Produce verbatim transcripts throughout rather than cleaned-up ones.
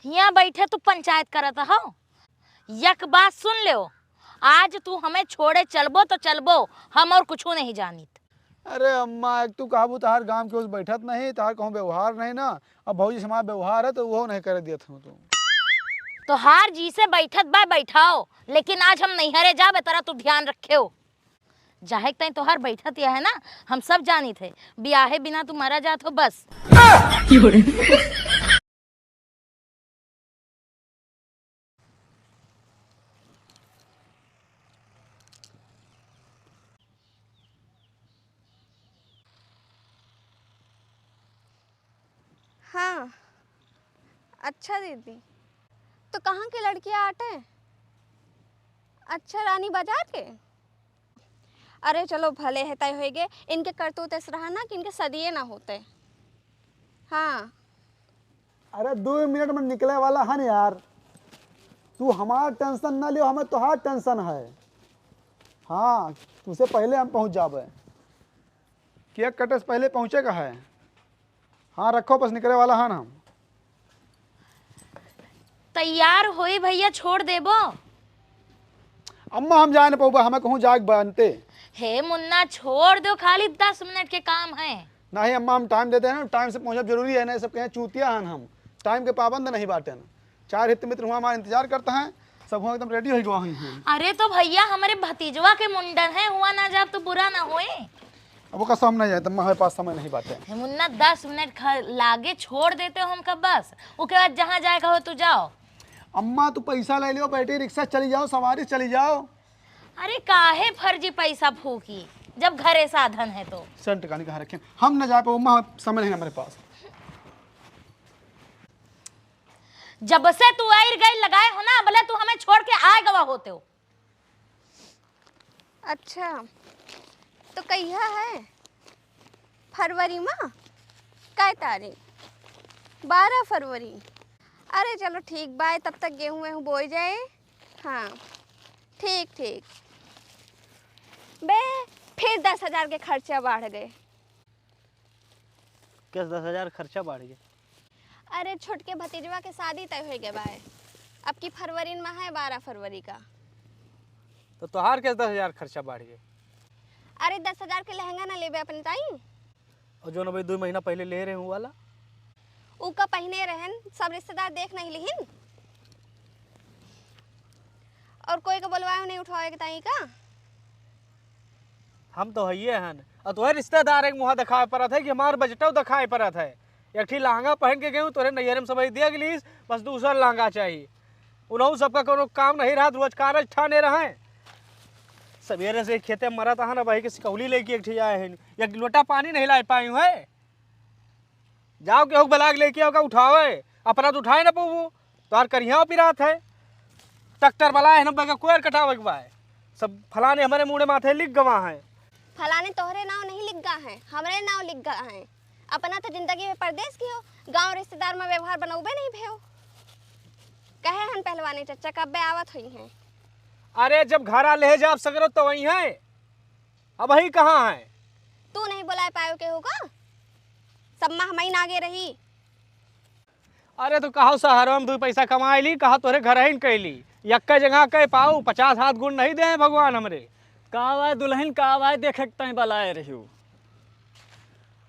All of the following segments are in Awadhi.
हियाँ बैठे तू पंचायत करत हो। यक बात सुन लेओ, आज तू हमें छोड़े चलबो तो चलबो, हम और कुछू नहीं जानित। अरे अम्मा, एक तू कहबू तहार गाँव के उस बैठत नहीं, तहार कहूँ व्यवहार नहीं ना। अब भौजी से हमार व्यवहार है तो वो नहीं करे दियत हूँ तू। तोहार जी से बैठत बा बैठाओ, लेकिन आज हम नैहरे जाब, ए तरह तू ध्यान रखेओ। जाहे के ताईं तोहार बैठत यह है ना, हम सब जानित है, बियाहे बिना तू मरा जात हो बस। हाँ, अच्छा दीदी, तो कहाँ के लड़कियाँ आटे? अच्छा, रानी बाजार के? अरे चलो, भले है तय होइगे, इनके करतूत ऐसे रहा ना कि इनके सदिये ना होते। हाँ। अरे, दो मिनट में निकले वाला हन यार, तू हमार टेंशन ना लियो, हमें तोहार टेंशन है। हाँ, तुसे पहले हम पहुँच जाबे। केक कटे से पहले पहुँचे का है। हाँ, रखो, बस निकले वाला हन हम। तैयार होई भैया, छोड़ देबो। अम्मा, हम जाए न पउबा, हमें कहूँ जाए के बनते। हे मुन्ना, छोड़ दो, खाली दस मिनट के काम है। नहीं अम्मा, हम टाइम देते हैं ना, टाइम से पहुँचब जरूरी है, नहीं सब कहें चूतिया हन हम, टाइम के पाबंद नहीं बाटेन। चार हित मित्र हुआ हमारा इंतजार करता है, सब हुआ एकदम रेडी हो गवा हुई हैं। अरे तो भैया, हमरे भतीजवा के मुंडन है, हुआ ना जाब तो बुरा ना होए। अब वो कसम नहीं जाए, तो हमारे पास समय नहीं बाटे। हे मुन्ना, दस मिनट ख-, लागे छोड़ देते हो हमका बस, ओके बाद जहाँ जाए का हो तू जाओ। अम्मा, तू पैसा ले लियो, बैटरी रिक्शा चली जाओ, सवारी चली जाओ। अरे काहे फर्जी पैसा फूकी, जब घरे साधन है तो। सेंट कानी कहाँ रखे? हम न जा पाओ, अम्मा, समय नहीं हमारे पास। जब से तू आइर गइर लगाए हो ना, भले तू हमें छोड़ के आए गवा होते हो। अच्छा, तो कहिया है? फरवरी मा? कै तारीख? बारह फरवरी। अरे चलो ठीक बाय, तब तक गेहूँ वेहूँ बोए जाए। हाँ, ठीक, ठीक। बे, फिर दस हजार के खर्चा बढ़ गए। कैसे दस हजार खर्चा बढ़ गए? अरे, छोटके भतीजवा के शादी तय होइ गए बाय। अब की फरवरी मा है, बारह फरवरी का। तो तोहार कैसे दस हजार खर्चा बढ़ गए? अरे, दस हजार के लहंगा ना लेबे अपने ताई? और जो ना भाई दो महीना पहले ले रहे हूँ वाला? ऊ का पहिने रहन, सब रिश्तेदार देख नहीं लिहिन? और कोई का बोलवाए नहीं उठवावे के ताई का? हम तो हइये हन। और तोहे रिश्तेदार एक मुँह देखाए परत है कि हमार बजटो देखाए परत है। एक ठी लहंगा पहन के गयूँ, तोरे नैहरे में सबही देख लीस, बस दूसर लहंगा चाही। उनहू सबका कोनो काम नहीं रहत, रोज कारज ठाने रहे। सवेरे से खेते मरत हन, अब वही के सिकौली लेके एक ठी आए हैं, एक लोटा पानी नहीं लाए पाई है। जाओ केहू के बलाग लेके आओ का उठावे, अपना तो उठाए ना पउबू, तोहार करिहा पिरात है। ट्रैक्टर वाला है ना, बगैर कोयर कटावे के बा है। सब फलाने हमरे मुड़े माथे लिख गवा है। फलाने तोहरे नाव नहीं लिख गा है, हमरे नाव लिख गा है। अपना तो जिंदगी में परदेस की हो, गाँव रिश्तेदार में व्यवहार बनौबे नहीं भेव। कहे हन पहलवानी चच्चा कब्बे आवत हुई हैं। अरे जब घरा ले जाब सगरो तो वही है, अब वही कहाँ है? तू नहीं बुलाए पायो केहू का? सब माह महीन आगे रही। अरे तो कहो शहरवा में दू पैसा कमाए ली, कहा तोरे घर ही न कैली। यक्का जगह कह पाऊ, पचास हाथ गुण नहीं दे हैं भगवान हमरे। का बाय दुल्हन, का बाय देखे के तैं बलाए रहियो।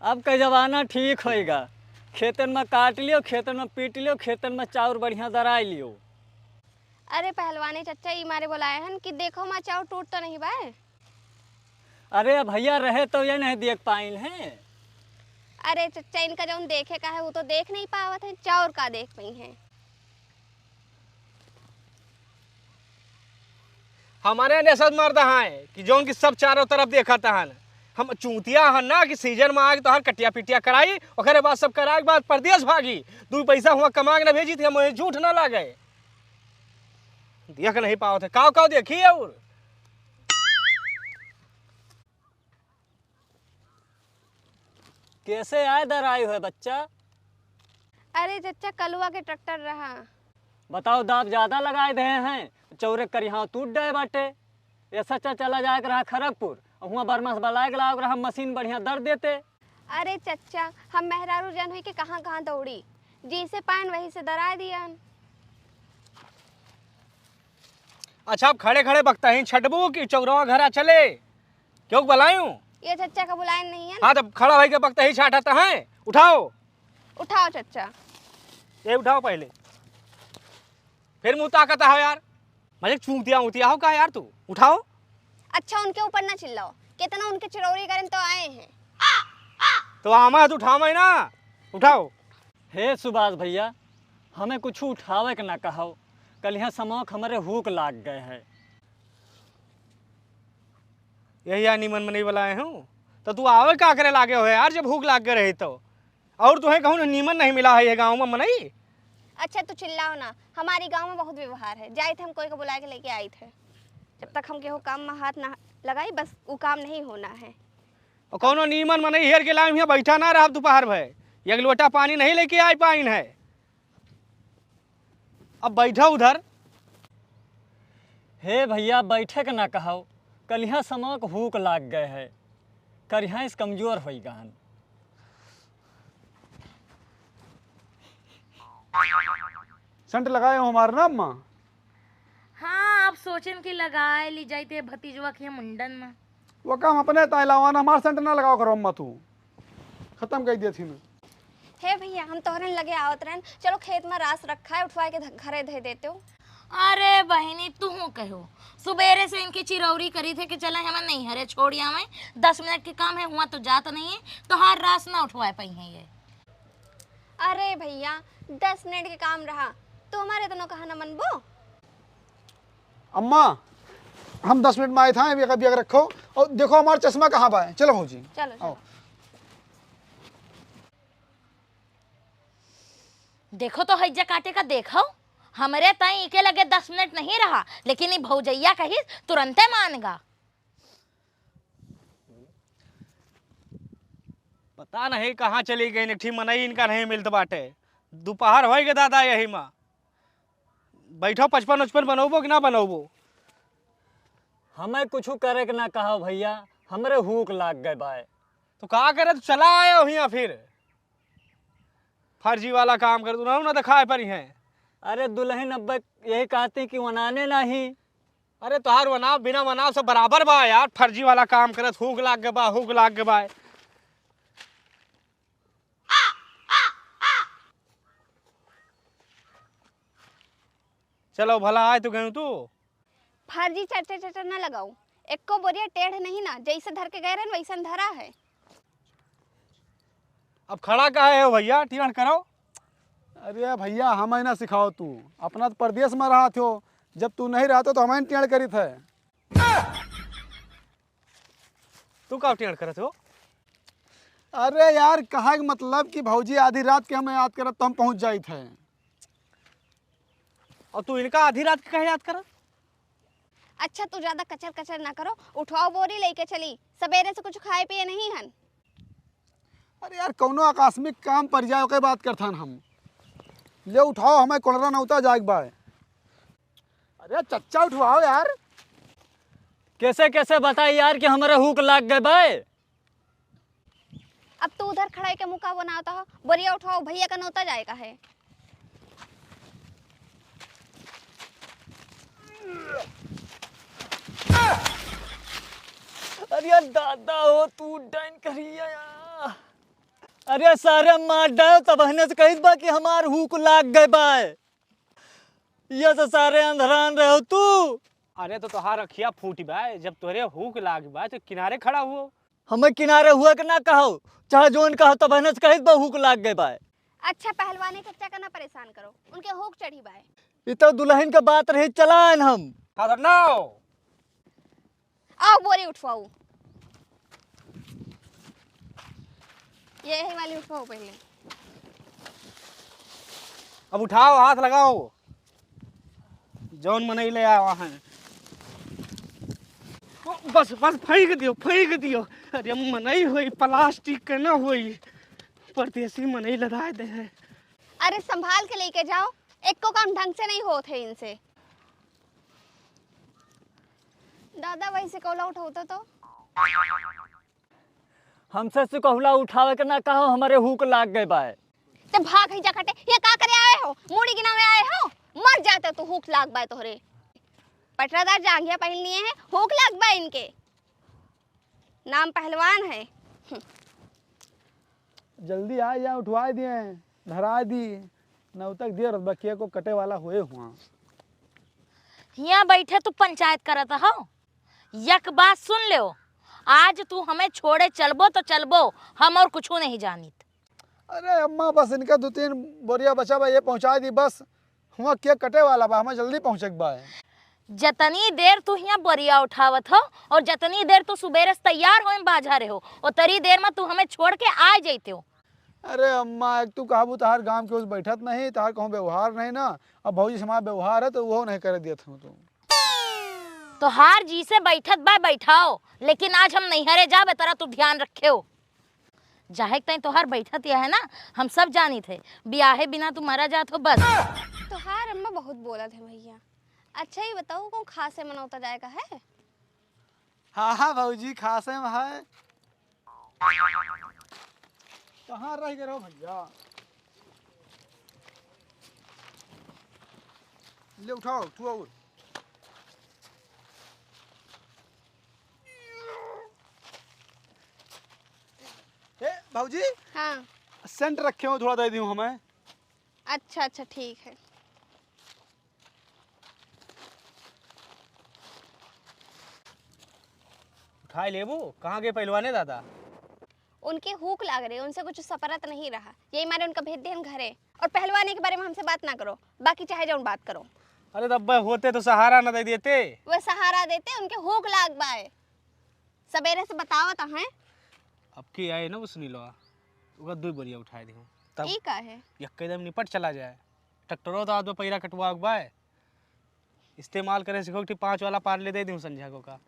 अब का जमाना ठीक होइगा। खेतन में काट लियो, खेतन में पीट लियो, खेतन में चाउर बढ़िया दराई लियो। अरे पहलवाने चच्चा, ई मारे बोलाए हन कि देखो माँ चाउर टूट तो नहीं बाय। अरे भैया रहे तो ये नहीं देख पाइन हैं। अरे चच्चा, इनका जौन देखे का है वो तो देख नहीं पावत है, चाउर का देख पई हैं। हमारे ने ऐसा मर्द हैं कि जौन की सब चारों तरफ देखत हन। हम चूतिया हन ना कि सीजन में आके तोहार कटिया पिटिया कराई, ओकरे बाद सब कराए के बाद परदेस भागी। दू पैसा हुआ कमा के ना भेजी थी, हम झूठ ना लागे। देख नहीं पावत है, काव काव देखी और। कैसे आए दराई है बच्चा? अरे चच्चा, कलुआ के ट्रैक्टर रहा। बताओ, दाब ज्यादा लगाए दे हैं, चौरे करिहाव टूट गए बाटे। ऐसा चा चला जाए के रहा खड़गपुर, और हुआं बर्मा से बलाए के लाओ के रहा, मशीन बढ़िया दर देते। अरे चच्चा, हम मेहरारू जन हुई के कहाँ कहाँ दौड़ी, जैसे पाइन वही से दराय दियन। अच्छा, अब खड़े खड़े बकतही छटबू कि चौरवा घरा चले? क्यों बलायूं? ये चच्चा का बुलायन नहीं है ना? हाँ, तब खड़ा होइके बकतही छाटत है। उठाओ। उठाओ चच्चा। ये उठाओ पहले। फिर मुँह ताकत है यार। मजे चूतिया उतिया हो का यार तू? उठाओ। अच्छा, उनके ऊपर ना चिल्लाओ, कितना उनके चिरौरी करें तो आए हैं। तो आमा है तो उठावा ही ना, उठाओ। हे सुभाष भैया, हमें कुछ उठावे के ना कहो, कलिहा समौक हमरे हुक लाग गए है। यही आ निमन मनई वाला आए हूँ, तो तू आवे का करे लागे हो यार, जब हुक लाग गए रही तो? और तुहें कहूँ नीमन नहीं मिला है ये गाँव में मनई। अच्छा, तू चिल्लाओ ना, हमारी गाँव में बहुत व्यवहार है। जाइत हम कोई को बुला के लेके आइत है। जब तक हम केहू काम में हाथ ना लगाई, बस वो काम नहीं होना है। और कौनो नीमन मनई हेर के लाइम हियाँ बैठा ना रहब दोपहर भर। एक लोटा पानी नहीं लेके आई पाइन है। अब बैठा उधर। हे भैया, बैठे के ना कहो, कलिहा समक हुक लाग गए है, करिहा इस कमजोर होई गहन। सेंट लगाए हो हमार ना अम्मा? हाँ, आप सोचेन कि लगाए ली जाइते भतीजवा के मुंडन में। वो काम अपने ताई लावा ना, हमार सेंट ना लगाओ करो अम्मा तू। खत्म कर दिया थी ना। हे भैया, हम तोहरन लगे आवत रहन, चलो खेत में रास रखा है, उठवा के ध-, घरे धे देते हो। अरे बहिनी, तू कहो, सुबेरे से इनकी चिरौरी करी थे कि चले हमें नहीं हरे छोड़ आवे, दस मिनट के काम है, हुआ तो जात नहीं है, तोहार रास ना उठवाए पाई है ये। अरे भैया, दस मिनट के काम रहा, तू हमारे दोनों कहा ना मनबो? अम्मा, हम दस मिनट में आए था, अभी अभी रखो। और देखो हमारा चश्मा कहाँ बा है। चलो भौजी, चलो, चलो। आओ। देखो तो हैजा काटे का देखो, हमरे ताई इके लगे दस मिनट नहीं रहा, लेकिन ई भौजैया कही तुरंते मान गा। पता नहीं कहाँ चली गई, एक ठी मनई इनका नहीं मिलत बाटे। दोपहर होई के दादा यही मा। बैठो, पचपन उचपन बनौबो कि ना बनौबो? हमें कुछ करे के ना कहो भैया, हमरे हुक लाग गए बाय। तो का करे, तो चला आयो हियाँ फिर। फर्जी वाला काम करे, उन्होंने ना दिखाए परी हैं। अरे दुल्हन अब यही कहती कि वनाने नहीं। अरे तोहार वनाव बिना वनाव सब बराबर बा यार, फर्जी वाला काम करत, हुक लाग गए बा, हुक लाग गए बा। चलो भला आए तो गयूं तू। फर्जी चटर चटर ना लगाऊ, एको बोरिया टेढ़ नहीं ना, जैसे धर के गए रहन वैसन धरा है। अब खड़ा काहे हो भैया, टियाण करो। अरे भैया, हमें ना सिखाओ तू, अपना तो परदेस में रहत हो, जब तू नहीं रहतो तो हमें टियाण करित है। तू का टियाण करत हो? अरे यार, कहा के मतलब कि भौजी आधी रात के हमें याद करत तो हम पहुँच जाइत है। और तू इनका आधी रात के कहे याद करत? अच्छा, तू ज्यादा कचर कचर ना करो, उठवाओ बोरी लेके चली, सवेरे से कुछ खाए पिए नहीं हन। अरे यार, कौनो आकस्मिक काम पड़ जाए, ओके बात करथन हम। ले उठाओ, हमें कोलरा नौता जाए के बाय। अरे चच्चा, उठवाओ यार। कैसे कैसे बताई यार कि हमारे हुक लाग गए बाय। अब तू उधर खड़ा होके मुँह का बनावता हो, बोरिया उठाओ, भैया का नौता जाएगा है। अरे दादा हो, तू डाइन करिया यार। अरे सारे मार डाल, तबहने से कहित बा कि हमार हुक लाग गए बाय। ये तो सारे अंधरान रहे हो तू। अरे तो तोहार अखिया फूटी बाय, जब तोरे हुक लाग बाय तो किनारे खड़ा हुओ। हमें किनारे हुआ के ना कहो, चाहे जोन कहो, तबहने से कहित बा हुक लाग गए बाय। अच्छा पहलवाने चच्चा का ना परेशान करो, उनके हुक चढ़ी बाय। ई तो दुल्हन के बात रही, चलाएन हम। हाँ, तो ना हो। आओ बोरी उठवाओ, यही वाली उठवाओ पहले। अब उठाओ, हाथ लगाओ, जौन मनई ले आवा है। बस बस, फेंक दियो, फेंक दियो। अरे मनई होई, प्लास्टिक के ना होई, परदेसी मनई लदाए दे है। अरे संभाल के लेके जाओ, एको काम ढंग से नहीं होत है इनसे। दादा वही सिकौला उठौतो तो। हमसे सिकौला उठावे के ना कहो, हमारे हुक लाग गए बाय। ते भाग ही जा कटे, ये का करे आए हो? मूड़ी गिनावे आए हो? मर जाते तू, हुक लाग बाय तोहरे। पटरादार जांघिया पहिन लिए हैं, हुक लाग बाय इनके। नाम पहलवान है। हम्म। जल्दी आ जा, उठवाए दिए, धराए दी। नौतक दिए रतबा के को कटे वाला होए हुआ। हियाँ बैठे तू पंचायत करत हो। यक बात सुन लेओ, आज तू हमें छोड़े चलबो तो चलबो, हम और कुछू नहीं जानित। अरे अम्मा, बस इनका दो तीन बोरिया बचा बा, ये पहुँचा दी बस। हुआँ केक कटे वाला बा, हमें जल्दी पहुँचे के बा। जतनी देर तू हियाँ बोरिया उठावत हो और जतनी देर तू सुबेरे से तैयार होए में बाझा रहे हो, उतरी देर में तू हमें छोड़ के आ जैते हो। अरे अम्मा, एक तू कहबू तहार गाँव के उस बैठत नहीं, तहार कहूँ व्यवहार नहीं ना। अब भौजी से हमारा व्यवहार है तो वो नहीं करे दियत हूँ तू। तोहार जी से बैठत बा बैठाओ, लेकिन आज हम नैहरे जाबे, तरा तू ध्यान रखेओ। जाहे के तई तोहार बैठत यह है ना, हम सब जानित है, बियाहे बिना तू मरा जात हो बस। तोहार अम्मा बहुत बोलत है भैया। अच्छा, ये बताओ, कौन खासे मनौता जाए का है? हाँ, हाँ भौजी, खासे में है। कहाँ रह गए रहो भैया? ले उठाओ, तू और। ए, भौजी, हाँ। सेंट रखे हो, थोड़ा दे दी हमें। अच्छा, अच्छा, ठीक है। उठाए लेबू, कहाँ गए पहलवाने दादा? उनके हुक लाग रहे, उनसे कुछ सपरत नहीं रहा, यही मारे उनका भेज दे हम घरे। और पहलवाने के बारे में हमसे बात ना करो, बाकी चाहे जौन बात करो। अरे, तब बे होते तो सहारा न दे देते। वह सहारा देते, उनके हुक लाग बाय। सबेरे से बतावत हैं। अब की आए ना वो सुनीलवा, ओकर दुई बोरिया उठाए दिहूँ। तब ई का है? यक्के दम निपट चला जाए। ट्रैक्टरो तो आदो पैरा कटवा के बाय। इस्तेमाल करे सीखो कि पाँच वाला पार्ले दे दिहूँ संझा को का।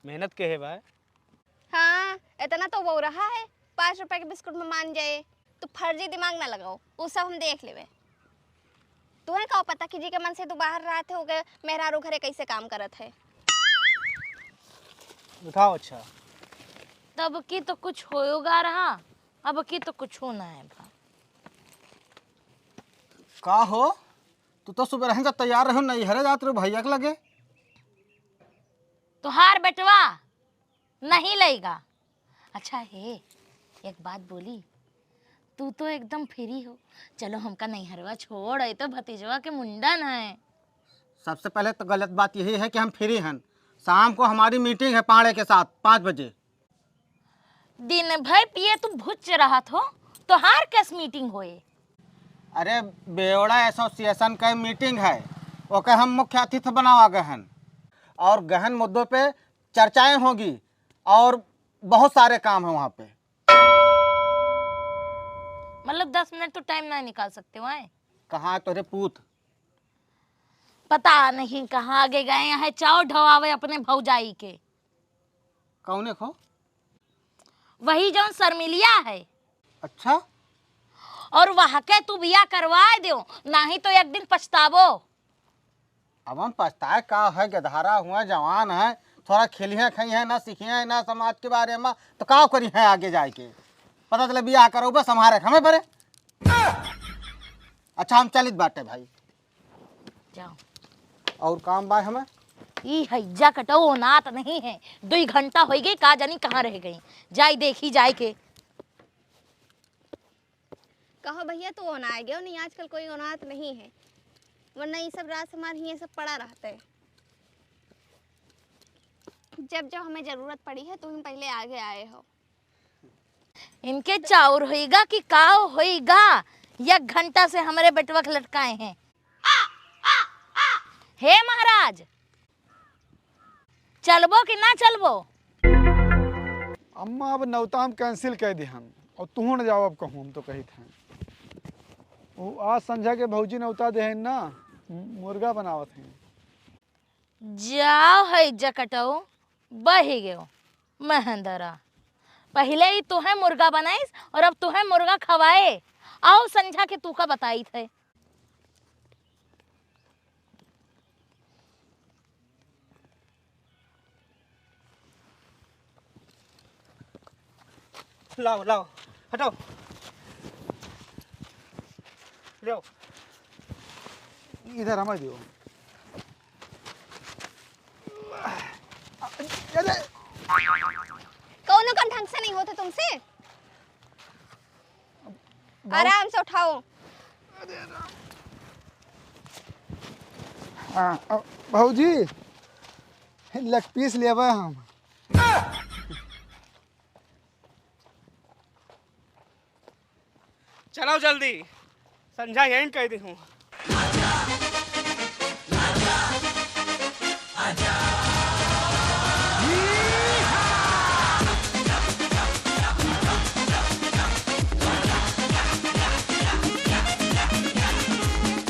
मेहनत के है बाय। हाँ, इतना तो वो रहा है, पाँच रुपए के बिस्कुट में मान जाए। तू फर्जी दिमाग ना लगाओ, वो सब हम देख लेवे। तुहें का पता कि जी के मन से तू बाहर रहत है, ओके मेहरारू घरे कैसे काम करत है। उठाओ, अच्छा। तब की तो कुछ होयोगा रहा, अब की तो कुछ होना है बा। का हो, तू तो सुबह रहन से तैयार रहो, नैहरे जात रहो भैया के लगे। तोहार बेटवा नहीं लइगा। अच्छा हे, एक बात बोली, तू तो एकदम फ्री हो, चलो हमका नैहरवा छोड़, ये तो भतीजवा के मुंडन है। सबसे पहले तो गलत बात यही है कि हम फ्री हन। शाम को हमारी मीटिंग है पांड़े के साथ पाँच बजे। दिन भर पिए तू भुच्च रहत हो, तोहार कस मीटिंग होए? अरे, बेवड़ा एसोसिएशन का मीटिंग है, ओके हम मुख्य अतिथि बनावा गए हन और गहन मुद्दों पे चर्चाएं होगी और बहुत सारे काम हैं वहाँ पे। मतलब दस मिनट तो टाइम ना निकाल सकते हो, हैं? कहाँ है तोरे पूत? पता नहीं कहाँ आगे गए हैं, चाव ढवावे अपने भौजाई के। कौने को? वही जौन शर्मिलिया है। अच्छा? और वह के तू बिया करवाए दो, नहीं तो एक दिन पछताबो। अब हम पछताए का है, गधारा हुआ जवान है, थोड़ा खेलिया खाई है, ना सीखिया है, ना समाज के बारे में, तो का करी है आगे जाए के? पता चले बियाह करो बस हमारे हमें परे। अच्छा, हम चलित बाटे भाई। जाओ। और काम बा हमें? ई हैजा कटो ओनात नहीं है, दुई घंटा होई गई, का जानी कहाँ रह गई, जाई देखी जाए के। कहो भैया, तू ओनाए गयो नहीं, आजकल कोई ओनात नहीं है, वरना ये सब राज हमार हिये सब पड़ा रहते। जब जब हमें जरूरत पड़ी है, तुम पहले आगे आए हो। इनके चाउर होइगा कि काव होइगा, एक घंटा से हमरे बेटवा के लटकाए हैं। हे महाराज, चलबो कि ना चलबो? अम्मा, अब नौता हम कैंसिल कर दे हम, और तू न जाओ अब कहूँ, हम तो कही थे। वो आज संझा के भौजी नौता दे हैं ना, मुर्गा बनावत हैं। जाओ है जकटो, बही गयो महेंदरा। पहिले ही तुहें मुर्गा बनाइस और अब तुहें मुर्गा खवाए। आओ संझा के तू का बताई थे। लाओ, लाओ, हटाओ। इधर हमें दियो। अरे, कौनो का ढंग से नहीं होता तुमसे। भाऊ- आराम से उठाओ। हाँ, अ, भौजी, leg piece लेबे हम। चलो जल्दी, संझा यहीं कह दी हूँ।